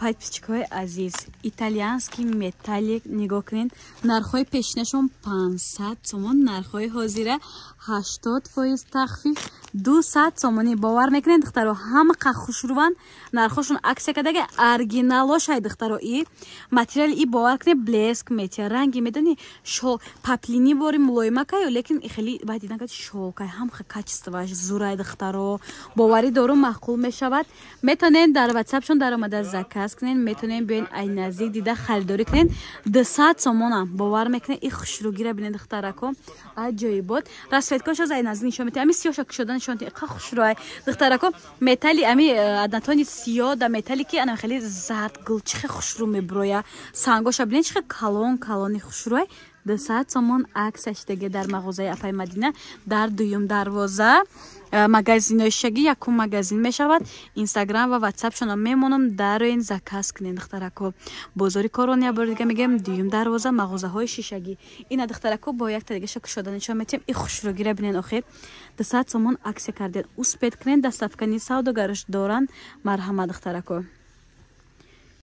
Подписчикҳои азиз, итальянский металлик нигоҳ кунед. Нархҳои пешинашон 500 сомон, нархҳои ҳозира 80% тахфиф, 200 сомонӣ. Бовар мекунед, духтаро, ҳама қа хушрӯванд, нархҳошон акция кардаги, оригиналошай, духтаро. И материали и, бовар кунед, блеск метия, ранги медони, поплини бори мулоимакаю, лекин хеле баъд дидан кад шолкай, ҳам качествоаш зурай, духтаро. Боварӣ дорум, маъқул мешавад. Метавонед дар ватсапшон даромада заказ кунед, метавонед биёен, ай наздик дида харидорӣ кунед. 200 сомонам, бовар мекунед? И хушрӯгира бинед, духтарако, аҷоибот. Расцветкош аз ай наздик нишон метиҳад. Ами сиёша кушода нишон метиҳад, қа хушрӯай, духтарако. Металли ами однотонный сиё да металли ки ана хеле зард гул, чихе хушрӯ мебуроя. Сангоша бинед, чихе калон калони хушрӯай. 200 сомон акция шидаги дар мағозаи апай Мадина, дар дуюм дарвоза, магазинои шаги, якум магазин мешавад. Инстаграм ва ватсапшонро мемонам, дароин, заказ кунед, духтарако. Бозори Корон, як бори дига мегӯем, дуюм дарвоза, мағозаҳои шишагӣ. Ина, духтарако, бо якта дигаша кушода нишон метиҳем. И хушрӯгира бинед охир, 200 сомон акция кардем. Успеть кунед, доставкани савдогарош доранд. Марҳамат, духтарако.